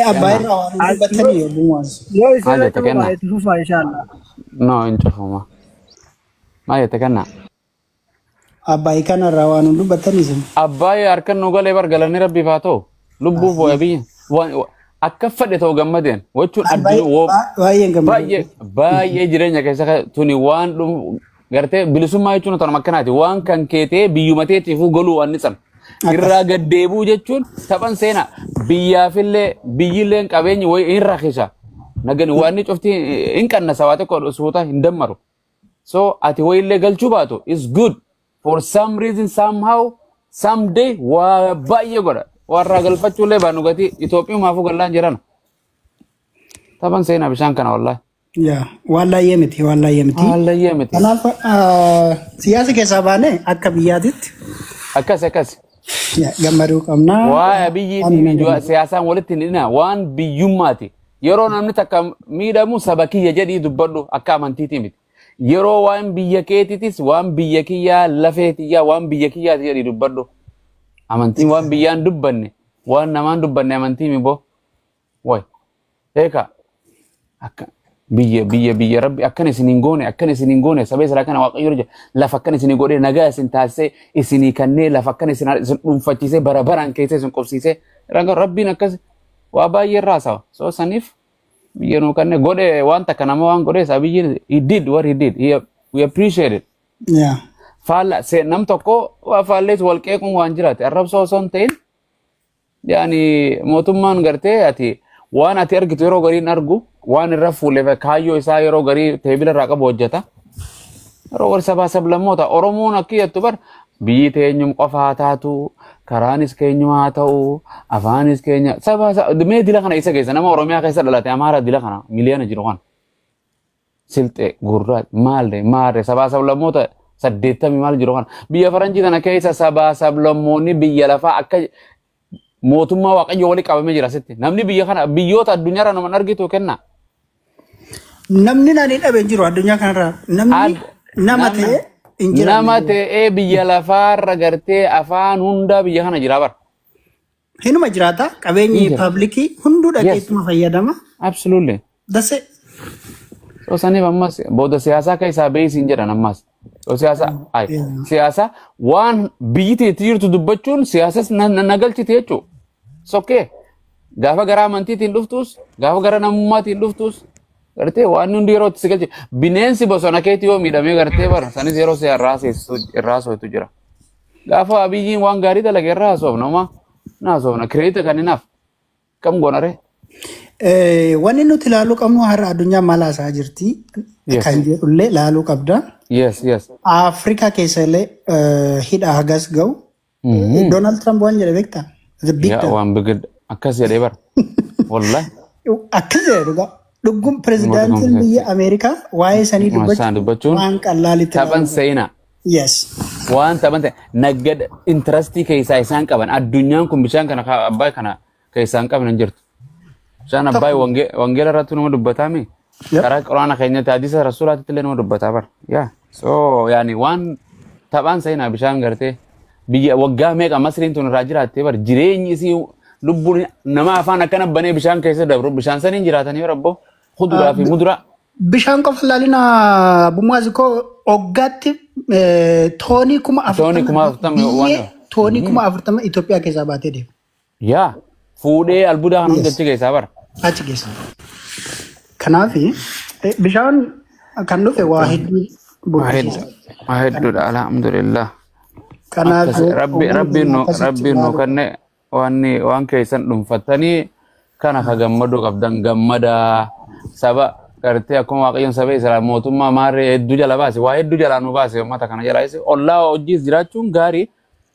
Abbaa Kenna. Irraa waan dubbattanii yommuu Yoo Maal isin jette kenna? itti fufaa inshallah. No, hin cufuma. Maal jette kenna? Abbaay kanarraa waan dubbattanii isin. Abbaayee harkan nu galee bar galanni rabbiif haa ta'u. Lubbuu bu'ee biyya. Akka fedhe ta'u gammadeen. Wachuun addunyaa Baay'een gammadee. Baay'ee baay'ee jireenya keessa tuni waan dhumu gartee bilisummaa jechuun tanuma akkanaati. Waan kan keetee biyyuma teetiifuu galuu waan san. Irraa gaddeebuu jechuun taphan seenaa biyyaafillee biyyillee qabeenyi wayi hin rakisa. Nagani waan inni cufti hin qannasa waa xiqqoo suuta hin dammaru. So ati wayillee galchuu baatu is good for some reason, somehow, someday waa baay'ee godha. Warraa galfachuullee baanu gatii Itoophiyumaafuu gallaan jiran. Taphan seenaa bishaan kana wallahi. Yaa waan laayyee miti, waan laayyee miti. Waan laayyee miti. Kanaaf siyaasa keessaa baanee akka biyyaatitti Akkas akkas. Gammaduu qabna. Waa'ee biyyiitii fi siyaasaan walitti hin hidhina, waan biyyummaati. Yeroo namni takka miidhamu saba kiyya jedhii dubbadhu, akka amantiitii miti. Yeroo waan biyya keetiitis waan biyya kiyyaa lafee tiyyaa waan biyya kiyyaati jedhii dubbadhu. Amantiin waan biyyaan dubbanne, waan namaan dubbanne amantii mi boo. Way. Eeka akka biyya biyya biyya rabbi akkan isin hin goone, akkan isin hin goone, saba Israa'el kana Waaqayyo jira lafa akkan isin godhee nagaa isin taasisee isinii kannee lafa akkan isin dhuunfachiisee bara baraan keessa isin qubsiisee rabbiin akkas waa baay'ee irraa haasawa. So saniif biyya nuu kanne godhe waan takka nama waan godhe isaa biyyi he did what he did, we appreciate it. Faalla nam tokko waa faallees wal qeequun waan jiraate arrabsoo osoo hin ta'in, yaani mootummaan gartee ati waan ati argitu yeroo gariin argu waan irra fuuleef kaayyoo isaa yeroo garii teebila irraa qabu hojjeta. Yeroo garii sabaa sablammoota Oromoon akka jettu bar biyyi teenyum qofa haa taatu, karaanis keenyuma haa ta'u, afaanis keenya sabaa mee dila kana isa keessa nama Oromiyaa keessa dhalate Amaara dila kana miliyoona jiru kana. Silxee gurraacha maallee maarree sabaa sablammoota 80 maal jiru kana biyya faranjii tana keessa sabaa sablammoonni biyya lafaa akka mootummaa Waaqayyo walii qabamee jira asitti. Namni biyya kana biyyoota addunyaarra nama argitu kenna. Namni nani dhabe hin jiru addunyaa kanarra. Namni nama ta'e hin jiran. Nama ta'ee biyya lafaarra gartee afaan hundaa biyya kana jira bara. Hinuma jiraata, qabeenyi public hunduu dhaqee ittuma fayyadama. Absolutely. Dase. So saniif ammas booda siyaasaa keessaa beeysiin jedhan ammas. So siyaasa ay siyaasa waan biyyi itti jirtu dubbachuun siyaasas na galchite jechuudha. Sokkee gaafa gara amantiitiin dhuftus, gaafa gara namummaatiin dhuftus, gartee waan hundi yeroo itti si galche bineensi bosona keetti yoo miidhamee gartee bara sanis yeroo si irraa sootu jira. Gaafa Abiyyiin waan gaarii dalage irraa haasofna, homaa na haasofna kireedita kan hinaaf kam goonaree. Wanni nuti ilaaluu qabnu har'a addunyaa maal haasaa jirti kan jedhullee ilaaluu qabda. Yes. Afrikaa keessa illee hidha hagas ga'u. Donald Trump waan jedhe beektaa? The big Yaa waan bigid akkas jedhee bara. Wallahi. Akkas jedhe dhugaa. Dhugum pirezidaantiin biyya Ameerikaa waa'ee sanii dubbachuun waan qallaalitti. Taphan seenaa. Waan taphan ta'e naggada interest keessaa isaan qaban, addunyaan kun bishaan kana Abbaay kana keessaa hin qabne hin jirtu. Bishaan Abbaay wangeela irratti nama dubbataa mi? Karaa quraana keenyatti hadiisa rasuulaatti illee nama dubbataa bara. Yaa so yaani waan taphaan seenaa bishaan gartee biyya waggaa meeqa Masriin tun irraa jiraattee bar jireenyi isii lubbuun nama afaan akkana banee bishaan keessa dabru bishaan saniin jiraatanii rabboo kuduraa fi muduraa. Bishaan qofa ilaalina Bumaazi koo, waggaatti toonii 40,000 Toonii 40,000 toonii 40,000 Itoophiyaa keessaa baatee deema. Yaa fuudhee albuudaa kan hunda achi keessaa bara. Achi keessa. Kanaaf bishaan kan dhufe waa hedduu burqisiisa. Waa hedduudha, alhamdulillah. Kanaaf Rabbiin nu kanne waan waan keessan dhuunfattanii kana ka gammaduu qabdan gammadaa saba gartee akkuma Waaqayyoon saba Israa'el mootummaa maarree hedduu jala baase, waa hedduu jalaa nu baase, uummata kana jala baase. Ollaa hojiis jiraachuun gaarii,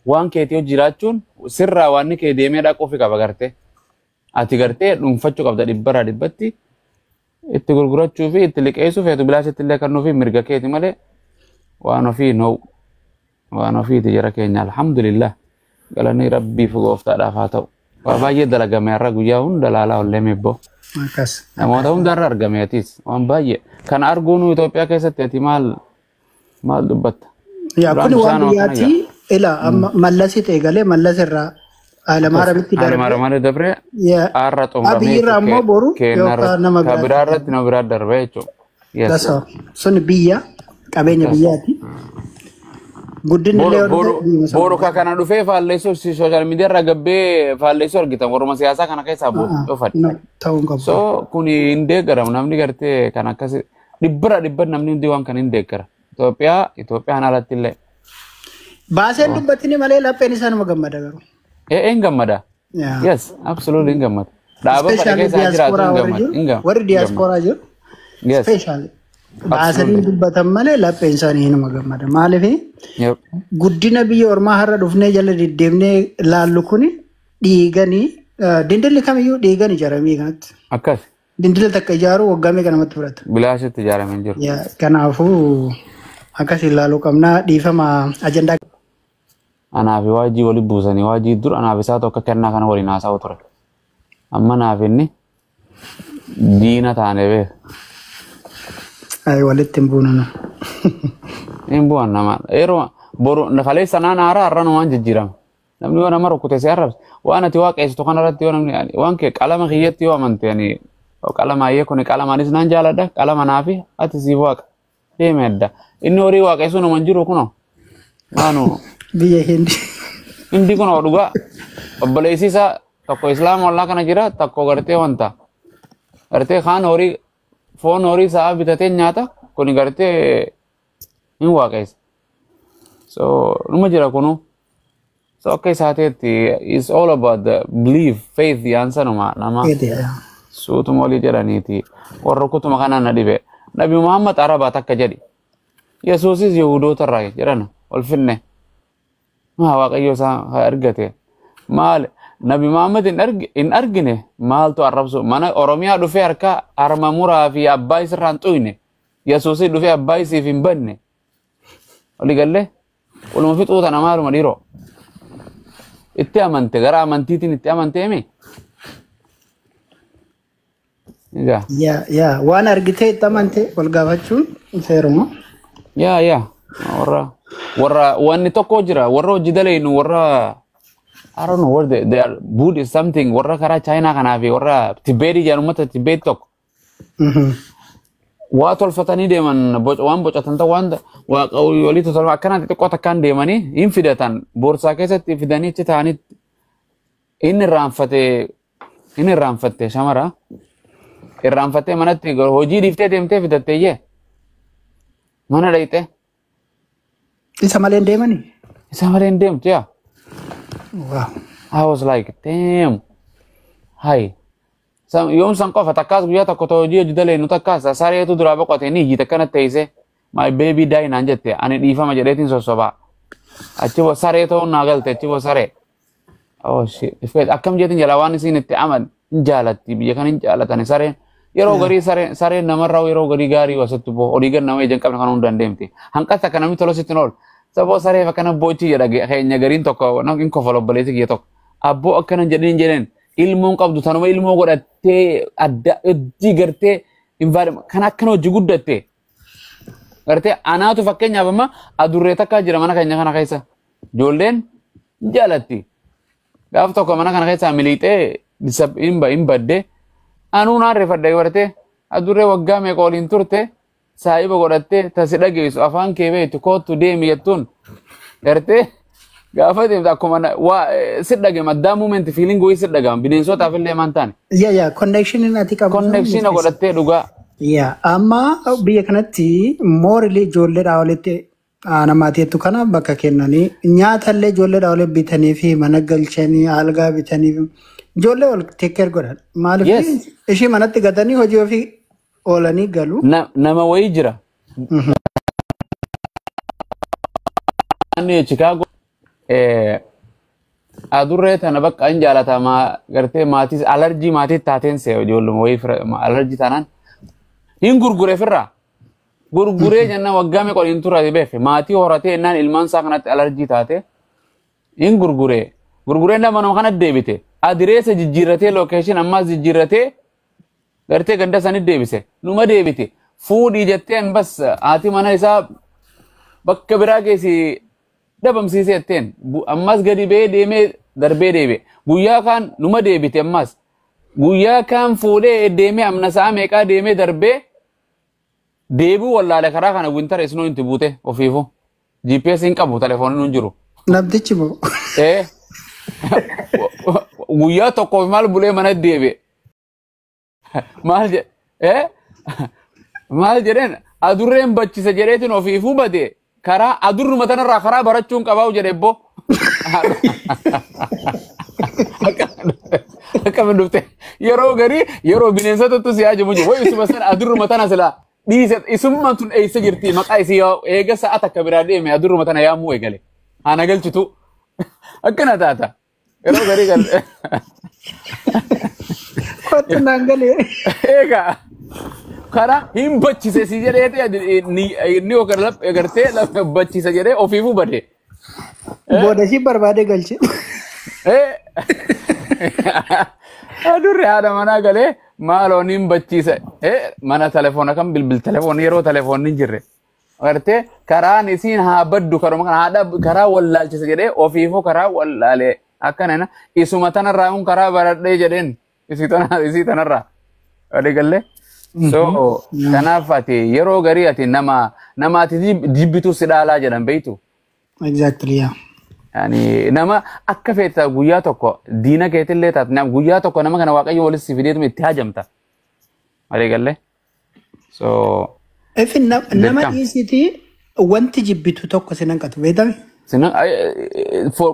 waan keetii hojii jiraachuun sirraa waan kee deemee dhaquufi qaba gartee ati gartee dhuunfachuu qabda dhibbarraa dhibbatti itti gurgurachuu fi itti liqeessuu feetu bilaashitti illee kennuu fi mirga keeti malee waan ofii no waan ofiiti jara keenya. Alhamdulillah, galanni rabbiif gooftaadhaaf haa ta'u. Waa baay'ee dalagame har'a, guyyaa hunda laalaa ollee meebboo. Akkas. Namoota hundarra argame atis waan baay'ee kana arguun Itoophiyaa keessatti ati maal maal dubbatta? Yaa Duraan kun waan bishaan waan kana biyyaatti ila amma Mallasitti eegalee Mallas irraa Hayilamaariyaamitti darbe. Hayilamaariyaamitti dabre. Har'a xumuramee. Abiyyiirraa immoo boru yookaan nama biraa. Biraa irratti nama biraa darbe jechuudha. Sun biyya qabeenya biyyaati. Guddinni illee boru kana dhufee faalleessuu sooshaal miidiyaa irra gabbee faalleessuu argitan warruma siyaasaa kana keessaa dhufan. Ta'uu qabu. So kun hin deeggaramu namni gartee kan akkasi dhibbara dhibba namni hundi waan kana hin deeggara. Itoophiyaan alatti illee. Baaseen dubbatini malee lapheen isaa nama gammada garuu. Hin gammada. Yes, absolutely hin gammada. Dhaaba fedhe keessa jiraatu hin gammada. Warri diyaaspooraa jiru. Specially. Baasanii dubbatan malee lapheen isaanii nama gammada. Maaliif guddina biyya ormaa har'a dhufnee jala deddeemnee laallu kun dhiiganii dindilli kamiyyuu dhiigan ijaaramee kanatti. Akkas. Dindila takka ijaaru waggaa meeqa namatti fudhata. Bilaashitti ijaaramee jiru. Kanaafuu akkas ilaaluu qabnaa dhiifama ajandaa. Anaaf waajjii wali buusanii waajjii dur anaaf isaa tokko kennaa kana waliin haasa'u ture. Amma naaf inni diina taane beeka. Ay walitti hin buunu. Hin bu'an nama. Yeroo boru kaleessa naan haaraa har'aan waan jijjiirama. Namni yoo nama rukkute si arrabse waan ati waaqeessitu kanarratti yoo namni waan kee qalama kiyyatti yoo amante ani qalama ayyee kuni qalamaanis naan jaaladha qalama naafi ati siif waaqa deeme adda. Inni horii waaqessuun nama hin jiru kunoo. Waanu. Biyya hindi. Hindi kunoo dhugaa obboleessi isaa tokko islaama ollaa kana jira tokko gartee wanta gartee kaan horii foon horii sa'a bitatee nyaata kuni gartee hin waaqessa. So numa jira kunu. So akka isaa ta'etti it's all about the belief faith yaansanuma nama suutuma olii jedhaniiti warra kutuma kanaan na dhibe. Nabi Muhammad Arabaa takka jedhi. Yesuusis Yihudoota irraa jedhan ol finne. Maa Waaqayyo isaa argate. Maal Nabi Muhammad hin argine maaltu arrabsu mana Oromiyaa dhufee harka harma muraa fi abbaa isirraa hin xuyne. Yesuusis dhufee abbaa isiif hin banne. Olii gallee waluma fixuu tana maaluma dhiiroo. Itti amante gara amantiitiin itti amanteemi. Yaa waan argitee itti amante wal gaafachuun seeruma. Yaa warra wanni tokko jira warra hojii dalaynu warra I don't know what they are Buddhist something warra karaa China kanaa fi warra Tibeetii jedhan uummata Tibeet tokko. Waa tolfatanii deeman waan bocatan ta'u waan walii tolfatan akkanatti xiqqoo takkaan deemanii hin fidatan boorsaa keessatti fidanii achi taa'anii inni irraanfatte shamara irraanfattee manatti hojii dhiiftee deemtee fidatte iyyee mana dhayxee. Isa malee hin deemanii? Isa malee hin deemtu yaa. Wow. I was like damn. Hi. Yoom san qofa takkaas guyyaa tokko ta'u hojii dalee nu takkaas sareetu duraa boqote ni hiyyite akkana teessee my baby die naan jette ani dhiifama jedheetiin sossobaa. Achi bo saree ta'uun naa galte achi bo saree. Oh shit. Akkam jeetiin jala waan isiin itti aman hin jaalatti biyya kan hin jaalatani sareen. Yeroo garii sareen namarraa yeroo garii gaarii wasattu boo olii gad nama ija hin qabne kan hundaan deemti. Hanqas akka namni tola sitti oolu. Saboo saree akkana boochi jedha keenya gariin tokko hin kofala obboleessi kiyya tokko. Abboo akkana jedheen jedheen ilmoon qabdu tanuma ilmoo godhattee adda hojii gartee kan akkana hojii guddatte. Gartee anaatu fakkeenyaaf amma adurree takkaa jira mana keenya kana keessa. Ijoolleen hin jaalatti. Gaaf tokko mana kana keessaa miliixee hin badde. Anuu naan reeffadde gartee adurree waggaa meeqa waliin turte saahiba godhattee tasi dhageessu afaan kee beektu koottu deemi jettuun gartee gaafa deemtu akkuma waa si dhagema addaa moment feeling wayii si dhagama bineensotaaf illee maan taane. Yaa connection ati qabu. Connection godhattee dhugaa. Yaa amma biyya kanatti moorilii ijoolleedhaa walitti namaatiitu kana bakka kennanii nyaatallee ijoolleedhaa walitti bitanii fi mana galchanii algaa bitanii ijoollee wal take care godhan. Maaliif ishii manatti gatanii hojii ofii oolanii galu. Nama wayii jira. Naannoo Chicago adurree tana bakka hin jaalata gartee maatii alarjii maatii taateen see ijoolluma wayii alarjii taanaan hin gurgure firraa. Gurguree jennaan waggaa meeqa waliin turate beefe maatii horatee jennaan ilmaan isaa kanatti alarjii taate hin gurguree. Gurgureen nama kanatti deebite. Adireessa jijjiirratee lookeeshin ammaas jijjiirratee gartee ganda sanitti deebise. Numa deebite. Fuudhii jetteen bas haati mana isaa bakka biraa geessi dhabamsiise jetteen. Ammas gadi ba'ee deemee darbee deebi'e. Guyyaa kaan numa deebite ammas. Guyyaa kaan fuudhee deemee amna sa'a meeqaa deemee darbee deebi'uu wallaale karaa kana wintara isnoo inti buute ofiifu. GPS hin qabu telefooniin hin jiru. Namtichi moo? Ee. Guyyaa tokkoof maal bulee mana deebi'e. Maal jedhe? Ee? Maal jedheen adurreen bachisa jedheetiin ofiifuu bade karaa adurruma tanarraa karaa barachuun qabaa'u jedhe ebbo. Akkamiin dhufte yeroo garii yeroo bineensotatu si ajamu jiru wayi isuma sana adurruma tana silaa dhiise isummaan tun eessa jirti maqaa isii eega sa'a takka biraa deeme adurruma tana yaamuu eegale haana galchitu akkana taata yeroo garii gal Kottu naan galee. Egaa karaa hin bachise si jedhee inni gartee bachise jedhee ofiifuu bade. Booda ishii barbaadee galche. Adurre haadha manaa galee maaloo niin bachiise mana telefoona kan bilbil telefoon yeroo telefoonni hin jirre. Gartee karaan isiin haa baddu karuma kana haadha karaa wallaalchise jedhee ofiifuu karaa wallaalee akkana isuma tanarraa kun karaa baradhee jedheen isii tanarraa. Walii gallee. So kanaaf ati yeroo garii ati nama nama ati jibbitu si dhaalaa jedhan beektu. Exactly, yeah. Yani nama akka feeta guyyaa tokko diina keetillee taate nama guyyaa tokko nama kana waaqayyo walitti si fideetuma itti hajamta. Walii gallee. So Ifin nama dirqama. Dhiisitii wanti jibbitu tokko si hanqatu beekame. Sinan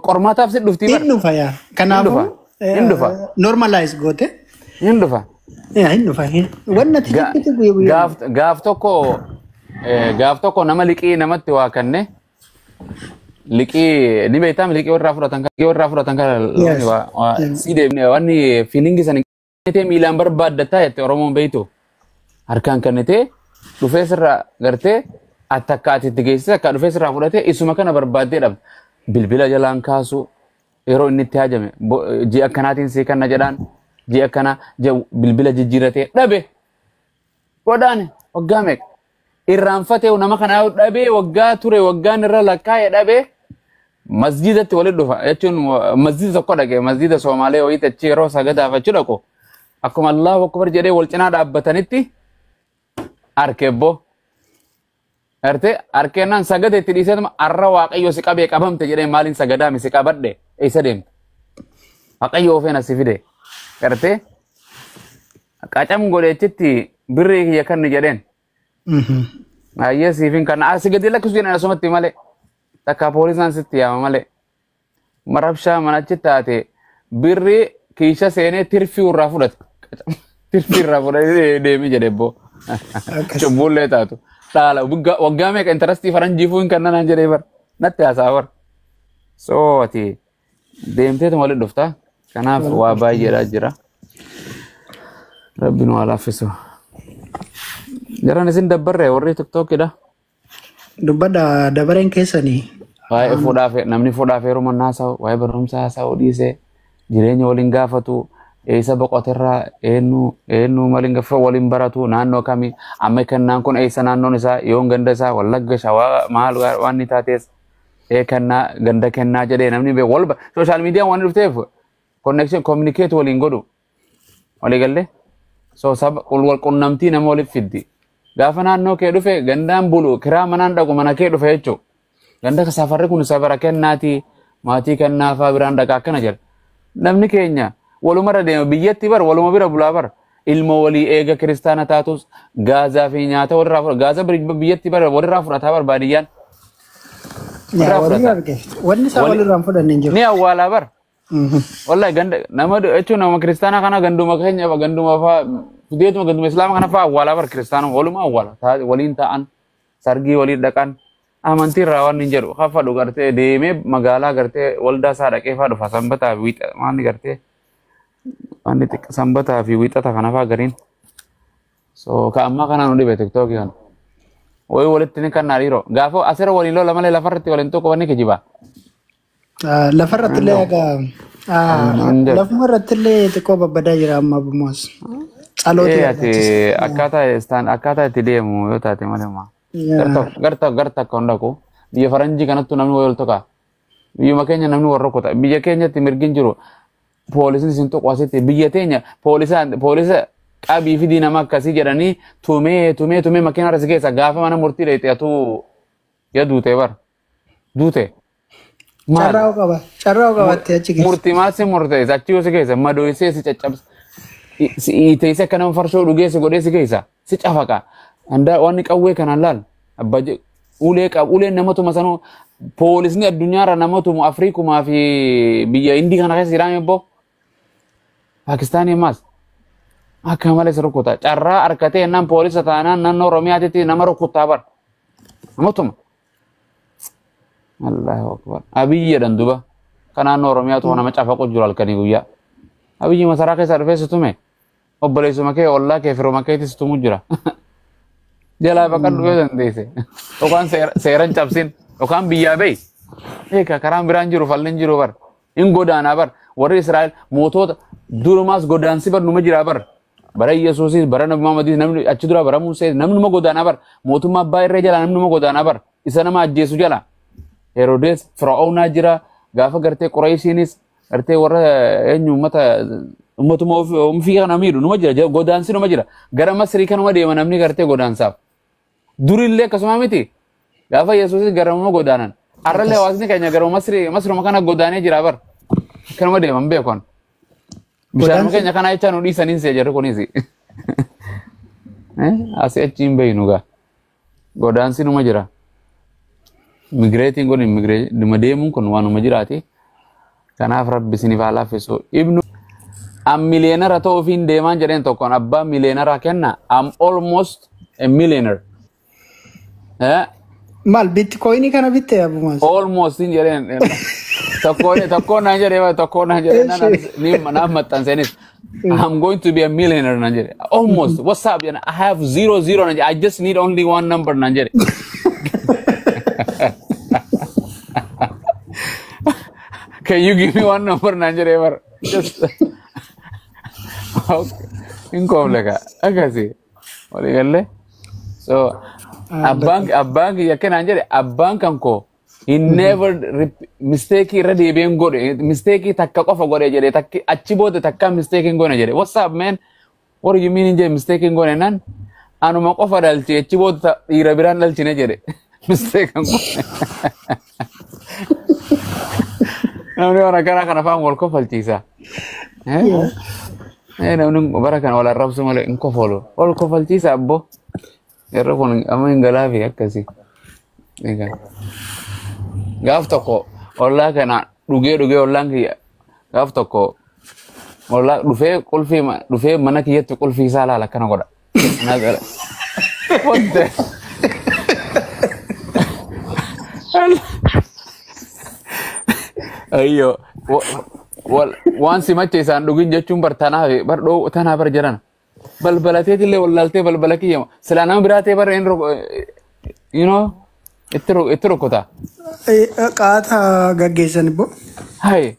qormaataaf si dhuftii bara. Hin dhufa yaa. Hin Kanaafuu dhufa. Hin dhufa. normalize goote. Hin dhufa. Yaa hin dhufa. Wanni ati jibbitu guyyaa guyyaa. Gaaf tokko gaaf tokko nama liqii namatti waa kenne liqii ni beektaa liqii warraa fudhatan liqii warraa fudhatan kana Yes. si deemne wanni fiilingi sana kennitee miilaan barbaaddataa jette Oromoon beektu harkaan kennitee dhufee sirraa gartee ati akka ati itti geessise akka dhufee sirraa fudhatee isuma kana barbaaddee dhabde bilbila jalaan kaasu yeroo inni itti hajame ji'a akkanaatiin sii kanna jedhaan ji'a akkana bilbila jijjiiratee dhabe godhaane waggaa meeqa irraanfatee nama kana dhabee waggaa ture waggaan irra lakkaa'e dhabee masjidatti walitti dhufa jechuun masjida tokko dhaqe masjida Soomaalee wayiitti achi yeroo sagadaaf achi dhaqu akkuma Allahu Akbar jedhee wal cinaa dhaabbatanitti arkeebbo Arte arkeenaan sagade itti dhiiseetuma arra waaqayyo si qabee qabamte jedhee maaliin sagadaami si qabadhe eessa deemte waaqayyo ofeen asi fide gartee qacam godheechitti birrii kiyya kanni jedheen Ayyee siifin kana asi gadi lakkisu jedhan asumatti malee takka poolisaan sitti yaama malee marabshaa manachi taate birrii kiisha seenee tirfii irraa fudhate tirfii irraa fudhatee deemee jedhe boo Akkas. Cubbuullee taatu dhaala waggaa meeqa intarastii faranjiifuu hin kannanaan jedhee bar natti haasaa bar so ati deemteetuma walitti dhufta kanaaf waa baay'eedha jira rabbi nu haa laaffisu jaran isin dabbarree warri tiktookidha. Dubbadha dabareen keessanii. Waa'ee fuudhaaf namni fuudhaaf heeruma haasa'u waa'ee barumsa haasa'u dhiisee jireenya waliin gaafatu eessa boqoterraa eenyu eenyu waliin gaafa waliin baratu naannoo kamii amma kennaan kun eessa naannoon isaa yoon ganda isaa wallagga shawaa maal waan ni taates ee kennaa ganda kennaa jedhee namni beeku wal sooshaal miidiyaan waan dhufteef connection communicate waliin godhu walii gallee so saba wal qunnamtii nama waliif fiddi gaafa naannoo kee dhufe gandaan bulu kiraa manaan dhaqu mana kee dhufe jechuudha. Ganda safarri kun safara kennaati maatii kennaafaa biraan dhaqa akkana jedha. Namni keenya walumarra deema biyyatti bar waluma bira bulaa bar ilmoo walii eega kiristaana taatus gaazaa fi nyaata walirraa fudhata gaazaa biyyatti bar walirraa fudhataa bar baadiyyaan. Yaa Walirraa walirraa fudhata. argate. Wanni isaa Wali walirraa hin fudhanne hin jiru. ni awwaalaa bar. Wallahi ganda nama jechuun nama kiristaanaa kana ganduma keenya ganduma faa fideetuma ganduma islaama kana faa awwaalaa bar kiristaana waluma awwaala waliin ta'an sargii waliin dhaqan amantii irraa waan hin jedhu hafa gartee deemee magaalaa gartee waldaa isaa dhaqee faa dhufa sanbataa fi wiixa waan gartee waan xiqqa sanbataa fi wiixata kana faa gariin so ka ammaa kana nu dhibe tiktookii kana wayi walitti ni kannaa dhiiroo gaafa asirra waliin lola malee lafarratti waliin tokko wanni kijiba Lafarratti illee egaa hin jedhu. lafuma irratti illee xiqqoo babbadaa jira amma bumoos. Tsalooti Ee ati barbaachisa. akkaataa istaan akkaataa itti deemu yoo taate malee maa. Yaa. Garta garta akka hin dhaqu biyya faranjii kanattu namni wayii ol tuqa. Biyyuma keenya namni warra rukuta. Biyya keenyatti mirgi hin jiru. Poolisiin isin tuqu asitti biyya teenya poolisa qabii fidii nama akkasii jedhanii tumee tumee tumee makiina irra si keessa gaafa mana murtii dheeyte atuu yaa duute bar. Duute. Maali? Carraa qaba. Carraa qabattee achi keessa. Murtii maal si murteessa? Achi yoo si keessa madoysee si caccabsa. Si hiiteessee akka nama farshoo dhugee si godhee si keessa si cafaqa. Andaa waan qawwee kanaan laal. Abbaa ulee qabu uleen nama tuma sanuu poolisni addunyaarra nama tumu Afrikumaa fi biyya Indii kana keessa jiraame boo. Paakistaanii ammaas akka malee si rukuta. Carraa harkatee jennaan poolisa taanaan naannoo Oromiyaatitti nama rukutaa bar. Nama tuma. Allahu akbar. Abiyyi jedhan duba. Kan naannoo Oromiyaatu nama cafaqu jiru halkanii guyyaa. Abiyyi masaraa keessaa dhufee si tume. Obboleessuma kee ollaa kee firuma keetis si tumu jira. Jalaa baqadhu yoo dandeesse. Yookaan seeran cabsin. Yookaan biyyaa bahi. Egaa karaan biraan jiru falli jiru bar. In godaanaa bar. Warri Israa'el mootota durumaas godaansi bar numa jira bar. Bara Yesuusis bara Nabi Muhammadis namni achi dura bara Musee namni numa godaanaa bar. Mootummaa abbaa irree jala namni numa godaanaa bar. Isa nama ajjeesu jala. Herodes Fir'aawnaa jira. Gaafa gartee Qurayshiinis gartee warra eenyu uummata uummatuma ofii kana miidhu numa jira. Godaansi numa jira. Gara Masrii kanuma deema namni gartee godaansaaf. Durillee akkasuma miti. Gaafa Yesuusis gara godaanan. Har'allee hawaasni keenya gara Masrii Masruma kana godaanee jira bar. Kanuma deeman beekon. Bishaan keenya kana jecha nu dhiisaniin see jarri kunis. Asii achi hin beeynu gaa. Godaansi numa jira. Migireetiin kun numa deemuun kun waanuma jiraati. Kanaaf rabbi isiniif haa laaffisu. Ibnu am millionaire ta'uu ofiin deemaan jedheen tokkoon abbaa millionaire kenna. I'm almost a millionaire. Maal bitcoinii kana bitte abumaas? Almost hin jedheen. Tokkoon naan jedhee tokkoon naan jedhee naan maxxanseenis. I'm going to be a millionaire naan jedhe. Almost. What's up? I have 0 0 naan jedhe. I just need only one number naan jedhe. Can you give me one number naan jedhee bar? Just okay. Hin koofle kaa. Akkasi. Walii gallee. So abbaan kiyya akka naan jedhe abbaan kan koo he never mistake irra deebi'een godhe mistake takka qofa godhe jedhe takki achi booda takka mistake hin goone jedhe. What's up, man? What do you mean hin jedhe mistake hin goone naan anuma qofa dhalche achi booda dhiira biraan dhalchine jedhe mistake hin goone. Namni waan akkanaa kana afaan wal kofalchiisa. Namni bara kana wal arrabsu malee hin kofolu. Wal kofalchiisa abbo. Yeroo kun amma hin galaafi akkasii. Egaa. Gaaf tokko ollaa kana dhugee dhugee ollaan kiyya gaaf tokko ollaa dhufee qulfii dhufee mana kiyyatti qulfii isaa laala akkana godha. Ana gara. What the? Ayyo. Waan si macheessaan dhugin jechuun bar tanaaf bar dhoo tanaa bar jedhan. Balbalateetillee wallaaltee balbala kiyya silaa nama biraa ta'e bar inni itti rukuta. Qaata gaggeessan immoo. Hai.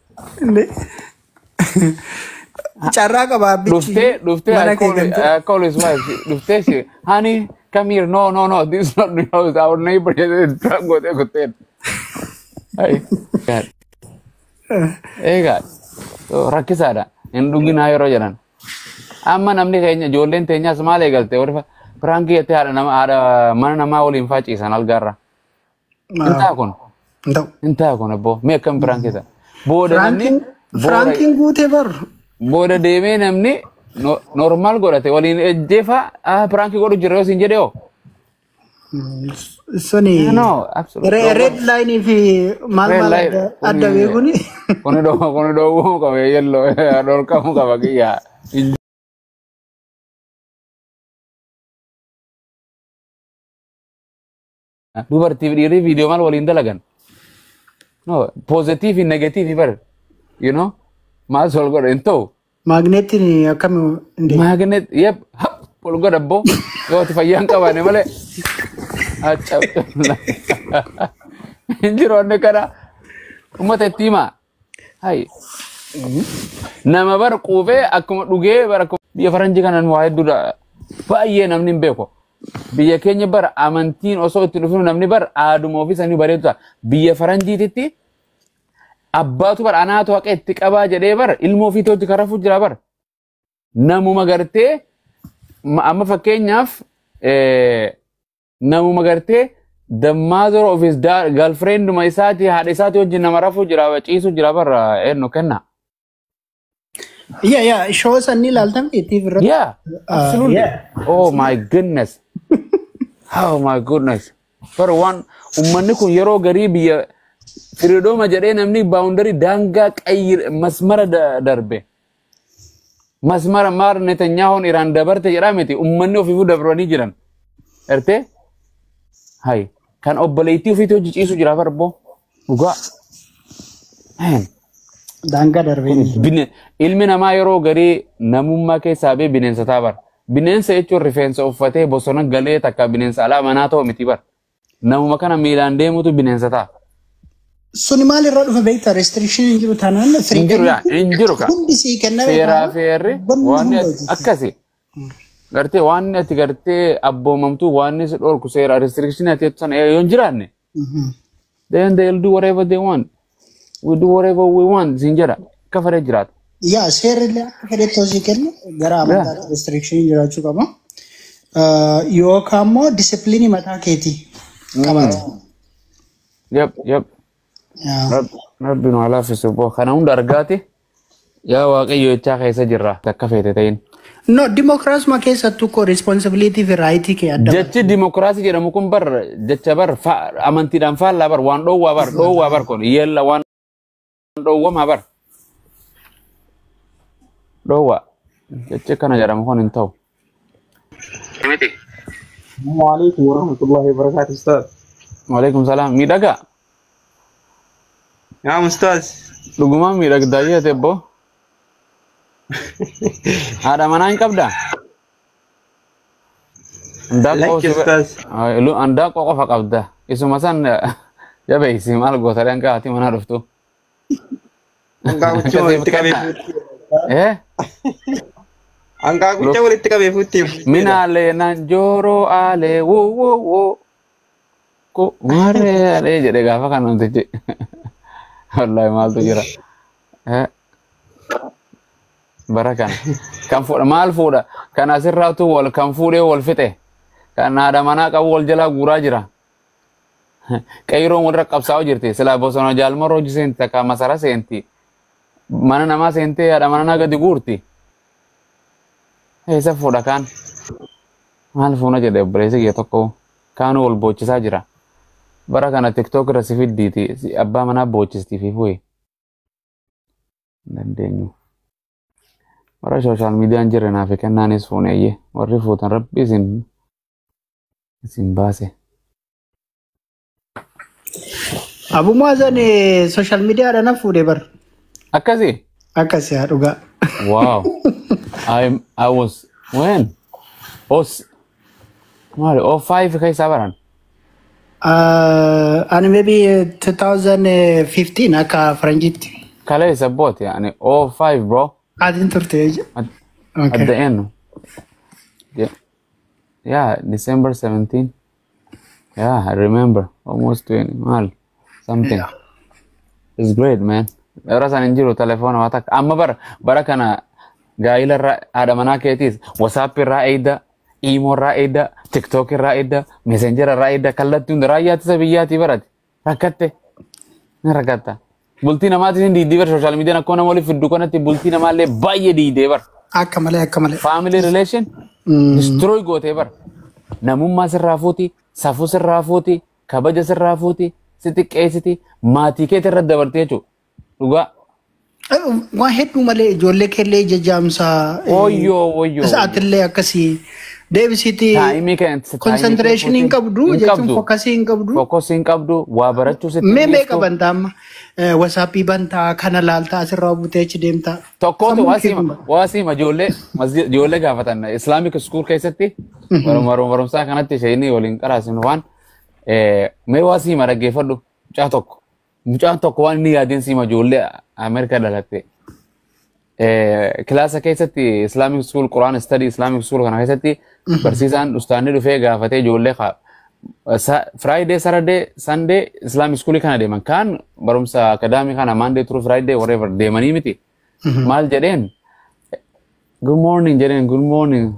Carraa qaba abbichi. Dhuftee Mana I call, kee galtee. I call his wife. Dhuftee she, "Honey, come here." "No, no, no, this is not the house, our neighbor." Gootee kuteen. Hai. Egaa rakkisaadha. Hin dhuginaa yeroo jedhan. Amma namni keenya ijoolleen teenyaas maal eegalte warri prankii jettee haadha nama haadha mana namaa waliin faaciisan algaarra. Hin ta'a kun. Hin ta'u. Hin ta'a kun abboo. Mee akkam prankii ta'a? Booda namni booda Prankiin guutee bar. Booda deemee namni normal godhate waliin ejjeefa prankii godhu jira yoo siin jedhee hoo. Suni No, absolutely. Red line fi maal Red maal line. adda beekuni. Kuni dhoowwamuu qaba yelloo dhorkamuu qaba kiyya. Hin Dubartiif dhiirri viidiyoo maal waliin dalagan? No, positive fi negative bar. You know? Maal wal godha hin ta'u. Maagneetiin akkam hin deemu? Magnet, yep, hap, wal godha abboo. Yoo ati fayyaa hin qabaanne malee. Acca. Hin jiru wanni kana. Uummata itti himaa. Hai. Nama bar quufee akkuma dhugee bara akkuma biyya faranjii kanaan waa hedduudha. Baay'ee namni hin beeku. Biyya keenya bara amantiin osoo itti dhufinu namni bar aaduma ofii sanii bareedu ta'a. Biyya faranjiititti Abbaatu bar anaatu haqa itti qabaa jedhee bar ilmoo ofiitti hojii karaa fuuf jira bar. Namuma gartee amma fakkeenyaaf namuma gartee the mother of his girlfriend ma isaati haadha isaati wajjin nama rafuu jira, ciisu jira bar, eenyu kenna. Yeah, show sanni ilaaltan TV irratti. Yeah, absolutely. Oh my goodness. Oh my goodness. Bar waan uummanni kun yeroo garii biyya freedom jedhee namni boundary daangaa qayyir masmara darbe. Masmara maar Netanyahuun Iraan dabarte jedhaa miti, uummanni ofiifuu dabranii jiran. Ertee? Hay, kan obboleettii ofiitti hojii ciisu jira barboo. Dhugaa. Man. Daangaa darbee. Ilmi namaa yeroo garii namummaa keessaa bee bineensa ta'a bara. Bineensa jechuun rifeensa uffatee bosona galee takka bineensa alaa manaa ta'u miti bara. Namuma kana miilaan deemutu bineensa ta'a. Suni maalirraa dhufa beektaa? Restriction hin jiru taanaan Hin jiru yaa, hin jiru ka. Hundi sii kenname. Seeraa feerri Wanni waan hunda ati hojjeta. Akkasi. Gartee waan ati gartee abboomamtuu waan si dhorku seera restriction ati jettu sana yoo hin jiraanne, then they'll do whatever they want. We do whatever we want siin jedha. Akka fedhe jiraata. Yaa, seerri illee akka fedhetti hojii kennu gara amantaatti restriction jiraachuu qaba. Yookaan immoo discipline mataa keetii qabaata. Yep. Rabbi nu haa laaffisu boo. Kana hunda argaati. Yaa Waaqayyo jechaa keessa jirra. Akka feete ta'in. No, dimokiraasuma keessattuu koo responsibility fi right kee adda Jechi dimokiraasii jedhamu kun bar jecha bar amantiidhaan faallaa bar, waan dhoowwaa bar, dhoowwaa bar, kun yeella waan dhoowwamaa bar. Dhoowwaa. Jechi kana jedhamu kun hin ta'u. Miti. السلام عليكم ورحمة الله وبركاته أستاذ. Waalaikum salaam. Miidhagaa. نعم أستاذ. Dhugumaan miidhagdaa jeete boo. Haadha manaa hin qabdaa? لك أستاذ. Andaaqoo qofa qabda. Isuma san jabeessi, maal goota dhangaa haati manaa dhuftu. Hanqaaqicha walitti qabee fuutti. Eh? Hanqaaqicha walitti qabee fuutti. Minaalee nan jooroo aalee woo woo woo. Ko maaree aalee jedhe gaafa kan namtichi. Wallaahi maaltu jira. Eh? Bara kana. Kan fuudha maal fuudha? Kan asirraatu wal kan fuudhee wal fixe. Kan haadha manaa qabu wal jalaa guuraa jira. Qeyiroon walirra qabsaa'u jirti. Silaa bosona jaalmaroo hojii seenti, takka masara seenti. Mana namaa seentee haadha manaa gadi guurti. Eessa fuudha kaan? Maal fuuna jedhe obboleessi kiyya tokko, kaanuu wal boochisaa jira. Bara kana TikTok irra si fiddiiti abbaa manaa boochisti fi fuyi. Dandeenyu. Warra social miidiyaan jirre naaf kennaanis fuuneeyye. Warri fuutan rabbi isin baase. Abu Muazan social miidiyaadhaan na fuudhee bar. Akkasii? Akkasii haa dhugaa. Wow. I was when? Os maali? O five keessaa baran. Ani maybe 2015 akka faranjiitti. Kaleessa booti ani O five, bro. Atiin turte jechuudha. At the end. Yeah, December 17. Yeah, I remember. Almost 20. Mal. Something. It's great, man. Yeroo san hin jiru telefoona waa takka. Amma bara bara kana gaa'ila irraa haadha manaa keetiis WhatsApp irraa eeyda, Imo irraa eeyda, TikTok irraa eeyda, Messenger irraa eeyda, kallattii hunda raayyaa ittisa biyyaatii barate. Rakkatte. Ni rakkatta. Bultii namaatis hin diidii bara social media akkuma nama waliif fiddu kanatti bultii namaallee baay'ee diidee bara. Akka malee, akka malee. Family relation destroy gootee bara. Namummaa sirraa fuuti, safuu sirraa fuuti, kabaja sirraa fuuti, si xiqqeessiti, maatii keetii irratti dabartee jechuudha. Dhugaa. Waan hedduu malee ijoollee keellee jajjaamsaa. Wayyoo, wayyoo. Sa'aatillee akkasii deebisiitii Time kee concentration hin qabdu jechuun focus hin qabdu. Focus hin qabdu, waa barachuu sitti Mee meeqa dhiiftu. bantaa amma? WhatsAppii bantaa, kana laaltaa, asirraa butee achi deemtaa. Tokkootu Sammuun waa kee siima kun waa siima ijoollee masjid ijoollee gaafatan Islamic school keessatti barumsaa kanatti isheen waliin qaraasinu waan mee waa siima dhaggeeffadhu, mucaan tokko waan inni yaadeen siima ijoollee Ameerikaa dhalatte. Kilaasa keessatti Islamic school, Quran study Islamic school kana keessatti barsiisaan ustaanni dhufee gaafatee ijoollee Friday, Saturday, Sunday Islamic school kana deeman. Kaan barumsa academy kana Monday through Friday whatever deemanii miti. Maal jedheen? "Good morning," jedheen. "Good morning,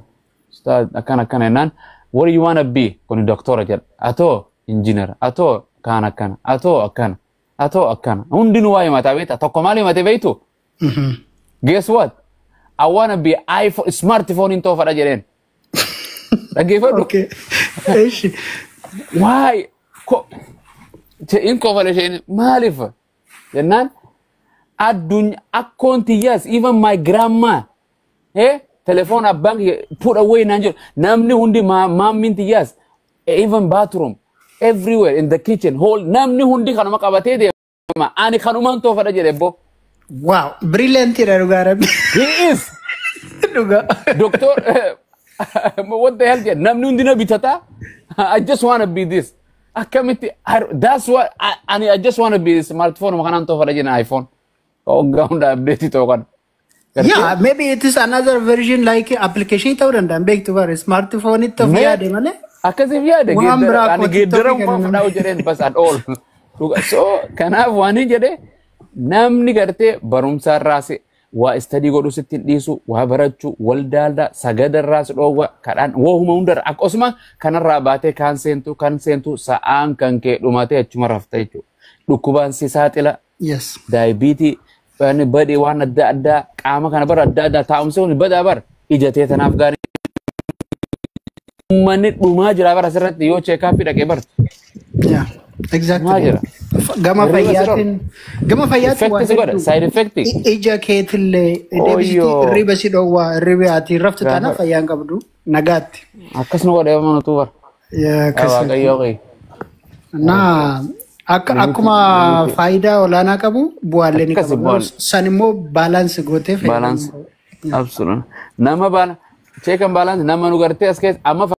Ustad," akkana akkana jennaan, "What do you wanna be?" Kuni doktora jedha. Atoo engineer, atoo kaan akkana, atoo akkana, atoo akkana. Hundinuu waa himataa beekta. Tokko maal himate beektu? "Guess what? I wanna be iPhone, smartphone hin toofadha," jedheen. Dhaggeeffadhu. Okay. Eeshi. Why? Ko in kofale isheen maaliif? Jennaan addunyaa akkoon tiyyaas, even my grandma, telefoon abbaan kiyya put away naan jedhu, namni hundi maammiin tiyyaas, even bathroom, everywhere in the kitchen hall, namni hundi kanuma qabatee deema, ani kanumaan toofadha jedhe bo. Wow. Brilliant dha dhugaa rabbi. He is Dhugaa. Doctor, what the hell jedhe, namni hundi na bitata, I just wanna be this. Akkamitti that's what ani I just wanna be smartphone kanaan toofadha jedhe, iPhone hoggaa hunda update ta'u kana. Yeah, maybe it is another version like application ta'uu danda'a. Beektu bara smartphone itti of yaade malee. Akkasiif yaade. Waan biraa ani kootti geeddaramu ta'uu fudhaa jedheen bas at all. So kanaaf waan hin jedhe, namni gartee barumsaarraas waa study godhuu sitti hin dhiisu, waa barachuu waldaaldaa sagadarraas dhoowwa, kadhaan wohuma hundarra akkasuma kanarraa baatee kaan seentu sa'aan kan kee dhumatee achuma rafta jechuudha. Dhukkubaan si saaxila. Diabetes waan badii waan adda addaa qaama kana bara adda addaa taa'umsi kun badaa bara ijatee tanaaf gaarii. Uummanni dhumaa jira bara asirratti yoo check-up dhaqee bartu. Yeah. Exactly. Dhumaa jira. Gama Hirriba si fayyaatiin gama fayyaatiin Effect si godha, side effect. Ija keetillee deebisitii Oyyoo. hirriba si dhoowwaa, hirriba ati raftu taana fayyaa hin qabdu nagaatti. Akkasuma godhee manatu bara. Yeah, akkas. Waaqayyoo qe'ee. Na akka akkuma faayidaa olaanaa qabu bu'aallee ni Akkasi qaba. bu'aan. San immoo balance gootee Balance. Absolutely. Nama baala check and balance nama nu gartee as keessa amma.